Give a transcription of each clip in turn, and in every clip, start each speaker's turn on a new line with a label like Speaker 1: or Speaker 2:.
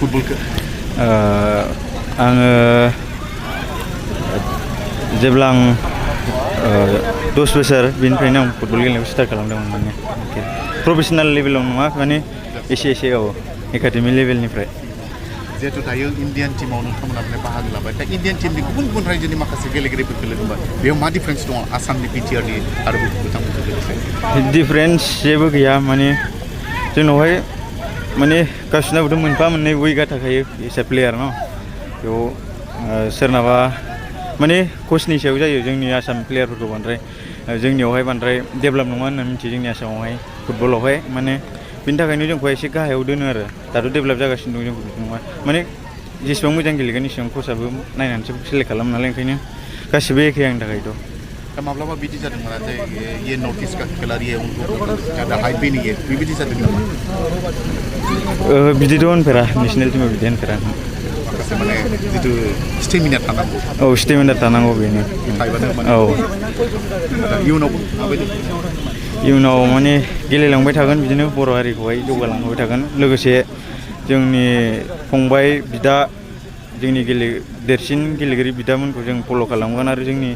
Speaker 1: फुटबलखौ
Speaker 2: आङो जेब्ला आं 10 बोसोर बेनिफ्रायनो आं फुटबल गेलेनायखौ स्टार्ट खालामदोंमोन माने प्रफेसनेल लेभेलाव नङा माने एसे एकाडेमि लेभेलनिफ्राय
Speaker 1: जिहेतु दायो इन्डियान टीमाव नोंथांमोना माने बाहागो लाबाय दा इन्डियान टीमनि गुबुन गुबुन रायजोनि माखासे गेलेगिरिफोरखौ लोगो मोनबाय बेयाव मा डिफारेन्स दङ आसामनि बिटिआरनि आरो बिथांमोनजों लोगोसे
Speaker 2: डिफारेन्स जेबो गैया माने जोंनावहाय माने गासिनाबोथ' मोनफा मोननै उइकआ थाखायो एस ए प्लेयार न बेयाव सोरनाबा माने कचनि सायाव जायो जोंनि आसाम प्लेयारफोरखौ बांद्राय जोंनियावहाय बांद्राय डेभेलप नङा होनना मिथियो जोंनि आसामावहाय फुटबलावहाय माने बिनि थाखायनो जोंखौ एसे गाहायाव दोनो आरो दाथ' डेभेलप जागासिनो दं जोंखौ बिदि नङा माने जेसेबां मोजां गेलेगोन एसेबां कचआबो नायनानैसो सेलेक्ट खालामो नालाय ओंखायनो गासिबो एखे आंनि थाखायथ'
Speaker 1: दा माब्लाबा बिदि जादोंमोन जे ये नर्थ ईस्ट का खिलाड़ी है उनको ज़्यादा हाइप भी नहीं है बेबायदि जादों नामा
Speaker 2: बिदिथ' होनफेरा नेसनेल टीमाव बिदि होनफेरा
Speaker 1: माखासे माने जितु स्टेमिना थानांगौ
Speaker 2: औ स्टेमिना थानांगौ बेनो औ
Speaker 1: इयुनावबो माबायदि
Speaker 2: इयुनाव माने गेलेलांबाय थागोन बिदिनो बर' हारिखौहाय जौगालांबाय थागोन लोगोसे जोंनि फंबाय बिदा जोंनि देरसिन गेलेगिरि बिदामोनखौ जों फल' खालामगोन आरो जोंनि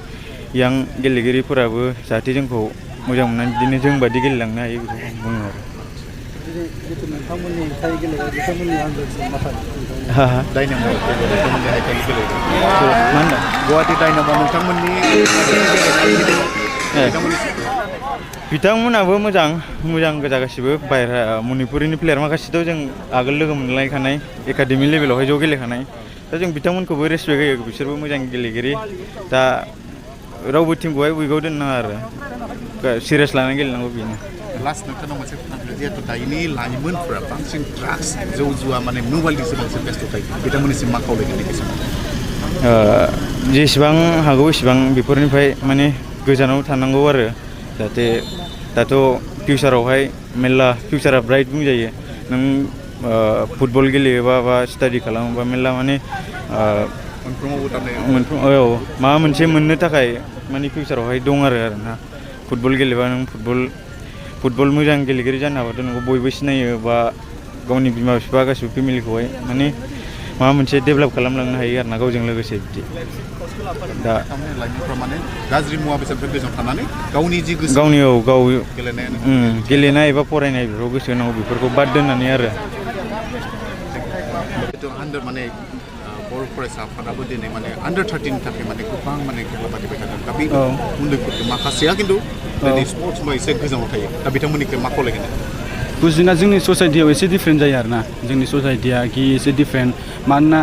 Speaker 2: यां गेलेगिरिफोराबो जाहाथे जोंखौ मोजां मोननानै बिदिनो जों बायदि गेलेलांनो हायो बेखौ बुङो आरो
Speaker 1: नोंथांमोननि गुवाहाटि डायनाम'आ नोंथांमोननि
Speaker 2: बिथांमोनाबो मोजां गोजा गासिबो बाहेरा मणिपुरनि प्लेयार माखासेथ' जों आगोल लोगो मोनलायखानाय एकाडेमि लेभेलावहाय ज' गेलेखानाय दा जों बिथांमोनखौबो रेसपेक्ट होयो बिसोरबो मोजां गेलेगिरि दा रावबो टीमखौहाय उइकआव दोननाङा आरो सिरियास लानानै गेलेनांगौ बेनो
Speaker 1: लास्ट नोंथांनाव मोनसे खोनादों जिहेतु दायोनि लाइमोनफोरा बांसिन ड्राग्स जौ जुवा माने मबाइलजोंसो बांसिन बेस्थ' थायो बिथांमोननिसिम मा खावलायगोन नैबे समाव
Speaker 2: जेसेबां हागौ एसेबां बेफोरनिफ्राय माने गोजानाव थानांगौ आरो जाहाथे दाथ' फिउचारावहाय मेरला फिउचारा ब्राइट बुंजायो नों फुटबल गेलेयोबा बा स्टाडि खालामोबा मेरला माने माबा मोनसे मोननो थाखाय माने फिउचारावहाय दं आरो ना फुटबल गेलेबा नों फुटबल मोजां गेलेगिरि जानो हाबाथ' नोंखौ बयबो सिनायो बा गावनि बिमा बिफा गासिबो फेमिलिखौहाय माने माबा मोनसे डेभेलप खालामलांनो हायो आरो ना गावजों लोगोसे बिदि दा
Speaker 1: लाइमोनफ्रा माने गाज्रि मुवा बेसादनिफ्राय गोजानाव थानानै गावनि जि गोसो
Speaker 2: गाव
Speaker 1: गेलेनाय
Speaker 2: एबा फरायनाय बेफोराव गोसो होनांगौ बेफोरखौ बाद दोननानै आरो
Speaker 1: माने बर' फरायसा आफादाबो दिनै माने आन्डार 13 नि थाखाय माने गोबां माने खेलाबादिबाय थादों दा बे उन्दैफोरखौ माखासेया खिन्थु दिनै स्पर्ट्सनिफ्राय एसे गोजानाव थायो दा बिथांमोननिखौ मा खावलायगोन
Speaker 3: बुजिना जोंनि ससाइटियाव एसे डिफारेन्ट जायो आरोना जोंनि ससाइटिया कि एसे डिफारेन्ट मानोना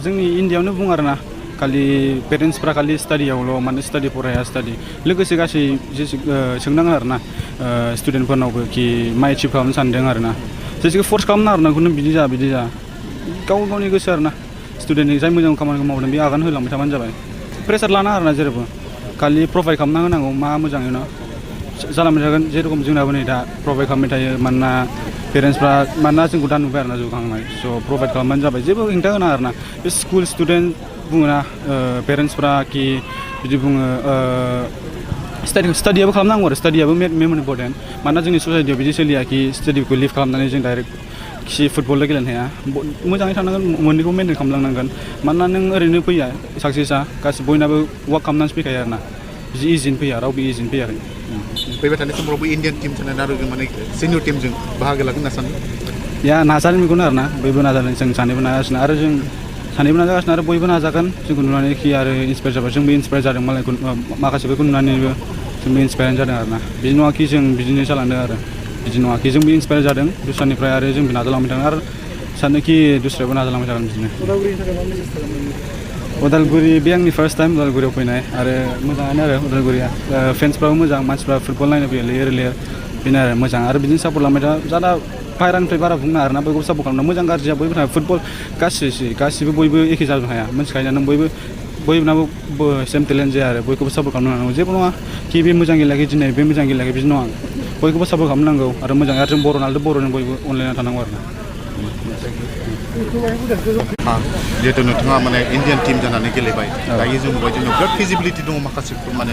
Speaker 3: जोंनि इन्डियायावनो बुङो आरोना खालि पेरेन्टसफ्रा खालि स्टाडियावल' माने स्टाडि फराया स्टाडि लोगोसे गासै सोंनाङो आरोना स्टुडेन्टफोरनावबो कि मा एचिभ खालामनो सानदों आरोना जेसेखि फर्स खालामना आरोना खुनु बिदि जा गावनि गोसो आरोना स्टुडेन्टनि जाय मोजां खामानिखौ मावदों बे आगान होलांबाय थाबानो जाबाय प्रेसार लाना आरोना जेरैबो खालि प्रभाइड खालामना होनांगौ मा मोजाङैनो जालांबाय थागोन जेरखम जोंनाबो नै दा प्रभाइड खालामबाय थायो मानोना जोंखौ दा नुबाय आरोना जौगाखांनाय स' प्रभाइड खालामबानो जाबाय जेबो हेंथा होनाङा आरोना बे स्कुल स्टुडेन्ट बुङोना पेरेन्टसफ्रा कि बिदि बुङो स्टाडियाबो खालामनांगौ आरो स्टाडियाबो मेमोन इम्परटेन्ट मानोना जोंनि ससाइटियाव बिदि सोलिया कि स्टाडिखौ लिभ खालामनानै जों डाइरेक्ट फुटबलल' गेलेनो हाया मोजाङै थानांगोन मोननैखौ मेनटेन खालामलांनांगोन मानोना नों ओरैनो फैया साक्सेसआ गासिबो बयनाबो वार्क खालामनानैसो फैखायो आरोना बिदि इजिनो फैया रावबो इजिनो फैयाखै
Speaker 1: फैबाय थानाय समफ्रावबो इन्डियान टिम थानानै आरो माने सिनियर टिमजों बाहागो लागोन होनना सानो
Speaker 3: नाजादों बेखौनो आरोना बयबो नाजादों जों सानैबो नाजागासिनो आरो जों सानैबो नाजागासिनो आरो बयबो नाजागोन जोंखौ नुनानै कि आरो इन्सपायार जाबाय जोंबो इन्सपायार जादों मालायखौ माखासेफोरखौ नुनानैबो जोंबो इन्सपायार जादों आरोना बिदि नङा कि जों बिदिनो जालांदों आरो बिदि नङा कि जोंबो इन्सपायार जादों दस्रानिफ्राय आरो जोंबो नाजालांबाय थागोन आरो सानो कि दस्रायावबो नाजालांबाय थागोन बिदिनो उदालगुरि बे आंनि फार्स्ट टाइम उदालगुरियाव फैनाय आरो मोजाङानो आरो उदालगुरिया फेन्सफ्राबो मोजां मानसिफ्रा फुटबल नायनो फैयो लेर बेनो आरो मोजां आरो बिदिनो सापर्ट लांबाय था जादा बाहेरानिफ्राय बारा बुंनो आरोना बयबो सापर्ट खालामना मोजां गाज्रिया बयबो थाङो फुटबल गासिबो बयबो एखे जाजोबनो हाया मिथिखायो नों बयबोनाबो सेम टेलेन्ट जाया आरो बयखौबो सापर्ट खालामनांगौ जेबो नङा कि बे मोजां गेलेयाखै दिनै बे मोजां गेलेयाखै बिदि नङा बयखौबो सापर्ट खालामनांगौ आरो मोजां आरो जों बर'जों बयबो अनलायना थानांगौ आरोना
Speaker 1: जिहेतु नोंथाङा माने इन्डियान टिम जानानै गेलेबाय दायो जों नुबाय जोंनाव बिराद फिजिबिलिटि दङ माखासे माने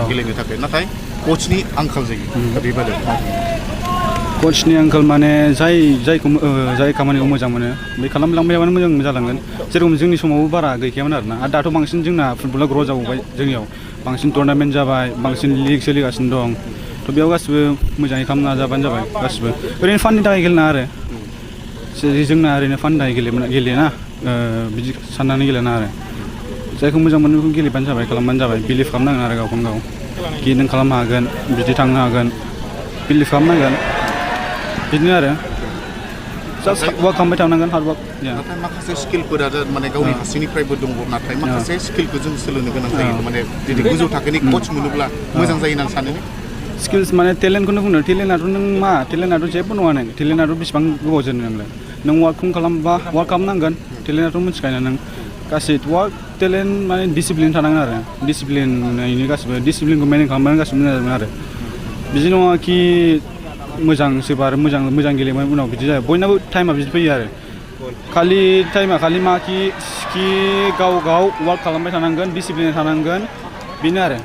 Speaker 1: गेलेनो थाखाय नाथाय कचनि आंखाल जायो दा बे बेलायाव
Speaker 3: कचनि आंखाल माने जाय खामानिखौ मोजां मोनो बे खालामलांबाय थाबानो मोजां जालांगोन जेरखम जोंनि समावबो बारा गैखायामोन आरोना आरो दाथ' बांसिन जोंना फुटबला ग्र' जाबावबाय जोंनियाव बांसिन टुर्नामेन्ट जाबाय बांसिन लिग सोलिगासिनो दं थ' बेयाव गासिबो मोजाङै खालामनो नाजाबानो जाबाय गासिबो ओरैनो फाननि थाखाय गेलेना आरो जोंना ओरैनो फाननि थाखाय गेलेना बिदि साननानै गेलेना आरो जायखौ मोजां मोनो बेखौ गेलेबानो जाबाय खालामबानो जाबाय बिलिभ खालामनांगोन आरो गावखौनो गाव कि नों खालामनो हागोन बिदि थांनो हागोन बिलिभ खालामनांगोन बिदिनो आरो जास्ट वार्क खालामबाय थानांगोन हार्ड वार्क
Speaker 1: नाथाय माखासे स्किलफोरा माने गावनि हारसिंनिफ्रायबो दङ नाथाय माखासे स्किलखौ जों सोलोंनो गोनां जायो माने जुदि गोजौ थाखोनि कच मोनोब्ला मोजां जायो होननानै सानो
Speaker 3: स्किल्स माने टेलेन्टखौनो बुंनो टेलेन्टआथ' नों मा टेलेन्टआथ' जेबो नङा नों टेलेन्टआथ' बेसिबां गोबाव जोरनो नोंलाय नों वार्कखौ खालामबा वार्क खालामनांगोन टेलेन्टआथ' मिथिखायो नों गासै वार्क टेलेन्ट माने डिसिप्लिन थानांगोन आरो डिसिप्लिननि गासिबो डिसिप्लिनखौ मेनेज खालामनानै गासिबो मोजां जागोन आरो बिदि नङा कि मोजां सोरबा आरो मोजां गेलेबाय उनाव बिदि जायो बयनाबो टाइमा बिदि फैयो आरो टाइमा खालि मा कि गाव वार्क खालामबाय थानांगोन डिसिप्लिन थानांगोन बेनो आरो